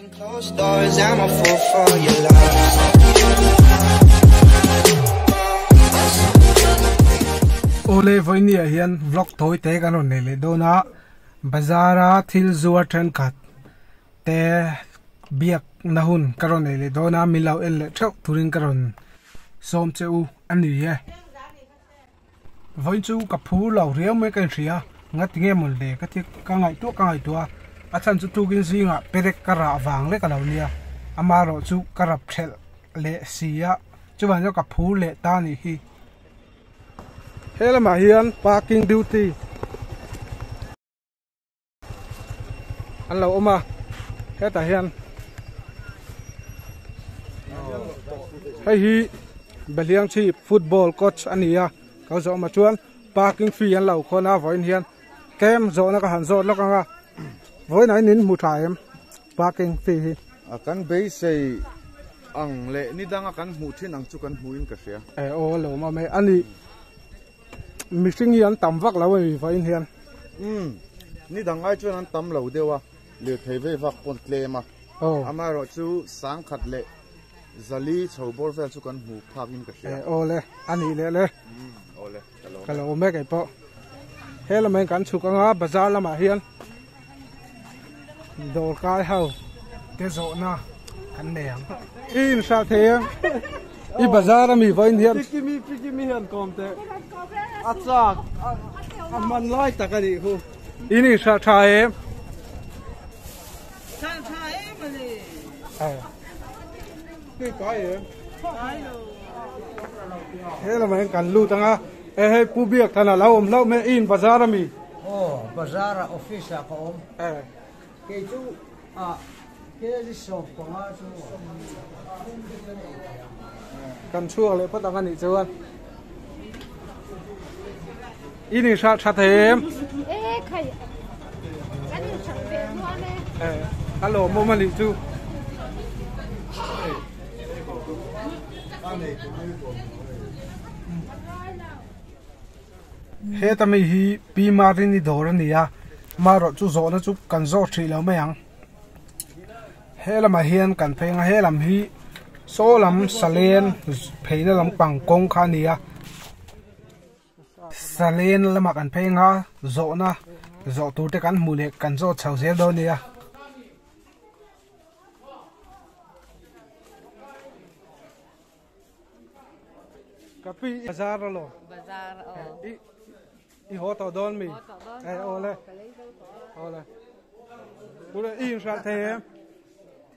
Closed doors, I'm a fool for your love. Awle vawinia ah hian vlog tawi te kan rawn nei leh dawn a bazar a thil zuar thenkhat te biak na hun ka rawn nei leh dawn a min lo en leh theuh turin ka rawn sawm che u a ni e. Vawiin chu ka phur lo riau mai ka inhria ngati nge mawn le ka ti ka ngaihtuah ka ngaihtuah a a chhan chu tukin zingah perek ka rah vang lek a lo nia amaherawh chu ka rap thelh leh si a chuvang chuan ka phur leh ta a nih hi. He lamah hian parking duty an lo awm a hetah hian hei hi Behliang chhip football coach a ni a ka zawh awm ah chuan parking fee an lo khawn a vawiin hian tlem zawhna ka han zawt lawk ang a vawiin ah hian in hmu tha em parking fee hi. A kan beisei ang leh ni danga kan hmuh thin ang chu kan hmuhin ka hria. E aw a lo awm a mai a ni. Mihring hi an tam vak lo a ni vawiin hian. Umm, ni dang ai chuan an tam lo deuh a, lirthei vei vak pawn tlem a. Aw. Amaherawh chu sangkhat leh zali chho bawr vel chu kan hmu phak in ka hria. Eh, aw le, a nih leh le. Umm, aw le, ka lawm e. Ka lawm e kei pawh. He lamah hian kan chhuk anga bazar lamah hian dawr kai ho te zawhna kan nei ang. I inhralh thei em? I bazar ami vawiin hian. Pikimi pikimi hian kawm teh. A chak a hman lai tak a nih khu. In inhralh tha em? Hralh tha em a ni. Tui kai em? He lamah hian kan lut anga e hei Pu Biak than a lo awm hlauh mai in bazar ami. Aw bazar ah office ah ka awm. Kei chu ah kg 15 chu Kan chhuak leh phawt ang a nih chuan. In inhralh tha thei em? E khai kan inhralh ve nuam e. E a lawmawm a nih chu. Heta mi hi Pi Marini dawr a ni a, amaherawh chu zawhna chu kan zawh hrih lo mai ang. He lamah hian kan phei ang a, he lam hi saw lam salen pheina lampang kawng kha a ni a. Salen lamah kan phei ang a, zawhna zawh tur te kan hmuh leh kan zawh chho zel dawn a nia. Ka pi bazar alo. Bazar aw. I i haw tawh dawn mi? Haw tawh dawn. Eh awle. Awle. Pule i inhralh thei em?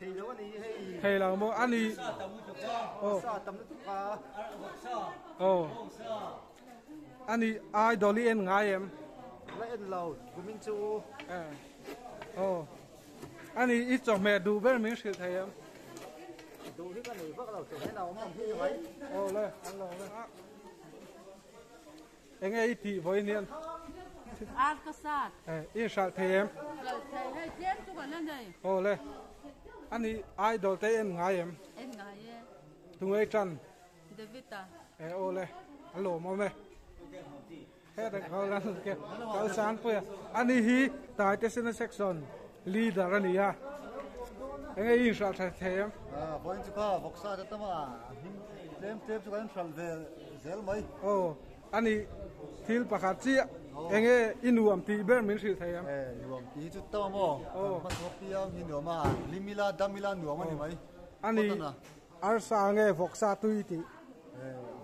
Thei lo ani hei. Thei lo maw ani. Aw. Sa tam lutuk a. Aw. Ani idol i en ngai em? La en lo kumin chu. Eh. Aw. Ani i chawhmeh duh ber min hrilh thei em? Duh hi ka nei vak lo chawhmeh na awm ang hi ni mai. Aw le, an lo le. Enge i tih vawiin hian? Ar ka sat. Eh, i inhralh thei em? Hralh thei, hei tlem chu ka la nei. Aw le. Ani idol te en ngai em? En ngai e. Tungei tan? David-a. Eh, aw le. A lawmawm e. Heta kal kal Sangpuia ani hi Taitesena section leader a ni a enge i inhralh tha thei em? Vawiin chu kha vawksa te tam a hming tlem tlem chu kan inhralh ve zel mai. Aw ani thil pakhat chiah enge i nuam tih ber min hrilh thei em? Nuam tih hi chu tam a maw kan hmanrua piang hi nuam a hlim ila dam ila nuam a ni mai. Ani Arsa nge vawksa tui tih?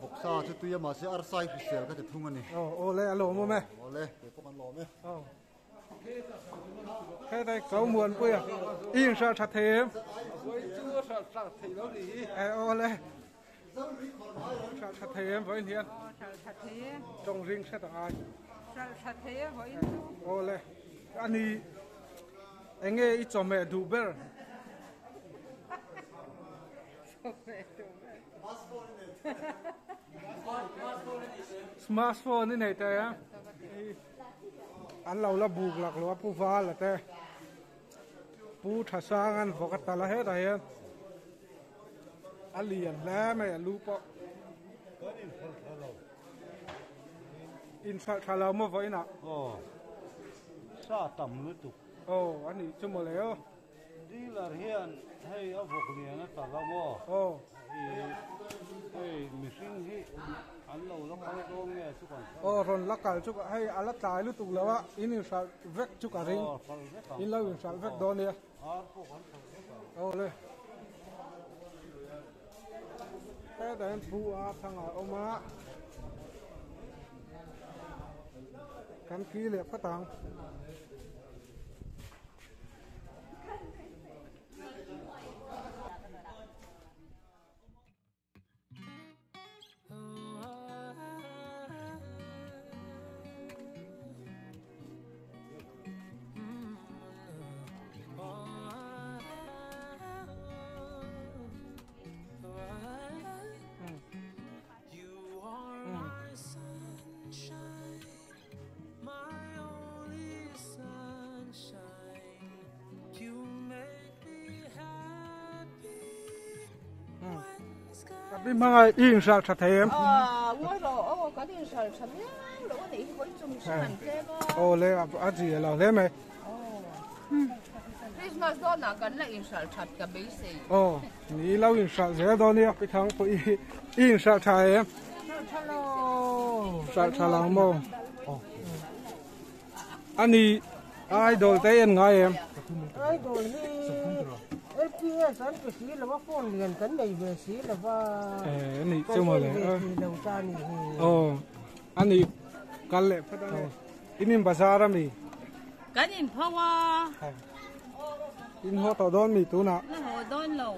Vawksa chu tui a mahse arsa hi hrisel ka ti thung a ni. Aw aw le a lawm awm e. Aw le kei pawh kan lawm e. Aw. Hetai kau muanpui a i inhralh tha thei em? Vawiin chu a hralh tha thei lo ni hi. Eh aw le. Hralh tha thei em vawiin hian? Aw hralh tha thei e. Tawng ring hret ang ai. Hralh tha thei e vawiin chu. Aw le. Ani enge i chawhmeh duh ber? Smartphone i nei te a an lo la buk lak lo a pu val a te pu tha sang an vawk a tal a hetah hian a lian hle mai a lu pawh inhralh tha lo maw vawiin ah sa tam lutuk aw a nih chu mawle aw. Dealer hian. Hian hei a vawk lian a tar a maw? Aw. Hei mihring hi an lo la kal dawn nge chu kan hre lo. Aw rawn la kal chu hei a la tlai lutuk lo a, in inhralh vek chu ka ring. Aw hralh vek ang. In lo inhralh vek dawn nia. Ar pawh kan hralh vek ang. Aw le. Hetah hian pu a thangah a awm a. Kan ki leh phawt ang. Pi hmangai i inhralh tha thei em? Aw le a chi a lo hle mai. Christmas dawnah kan la inhralh that ka beisei. Aw ni lo inhralh zel dawn nia Pi Thang pawh i inhralh tha em? Hralh tha lo. Hralh tha lo maw? Ani idol te en ngai em? Idol hi LPS an pe si lova phone lian kan nei ve si lova. Eh ani chu maw le. Kan en ve thei lo ta ni hi. Aw ani kal leh phawt ang e. In in bazar ami? Kan in pho a. In haw tawh dawn mi tunah? La haw dawn lo.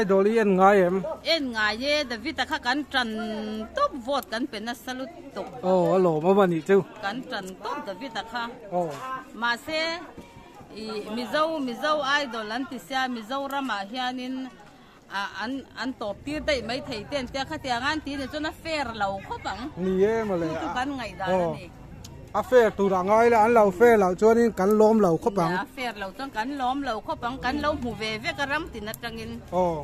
Idol i en ngai em? En ngai e, David-a kha kan tan tawp vote kan pe nasa lutuk. Aw a lawmawm a nih chu. Kan tan tawp David-a kha. Aw. Mahse i Mizo Mizo Idol an ti sia Mizoramah hianin an an tawp tir daih mai thei te an tia khatiang a an ti nih chuan a fair lo khawp ang. Ni e mawle. Chu chu kan ngaihdan a ni. A fair tur a ngai la an lo fair loh chuanin kan lawm lo khawp ang. A fair lo chuan kan lawm lo khawp ang kan lo hmu ve vek a ram tin atangin. Aw.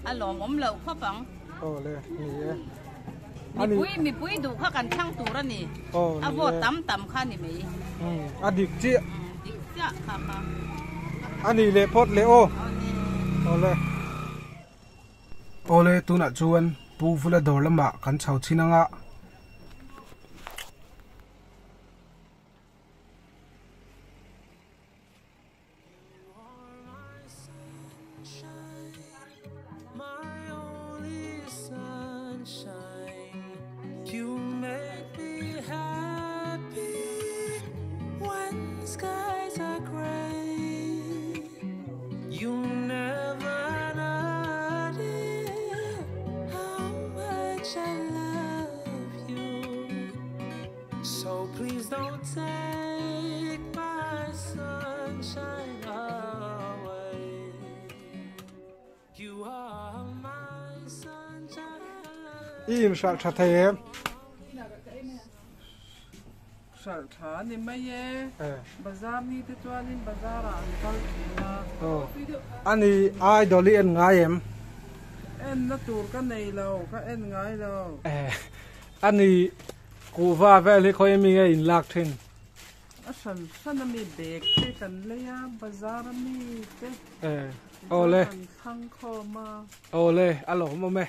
A lawmawm loh khawp ang. Aw le ni e. Mipui mipui duh kha kan thlang tur a ni. Aw ni e. A vote tam tam kha ni mai. A dik chiah. Dik chiah kha kha. A ni leh phawt leh aw. Aw ni. Aw le. Aw le tunah chuan Pu Vula dawr lamah kan chho chhin anga. I inhralh tha thei em? Hralh tha a ni mai e. Bazar ni te chuanin bazar ah an kal thin a. Aw. Ani idol i en ngai em? En na tur ka nei lo, ka en ngai lo. Ani kuhva vel hi khawi mi nge in lak thin? A hran hran a mi bag te kan lei a, bazar a mi te. Aw le. Kan thlang khawm a. Aw le, a lawmawm e.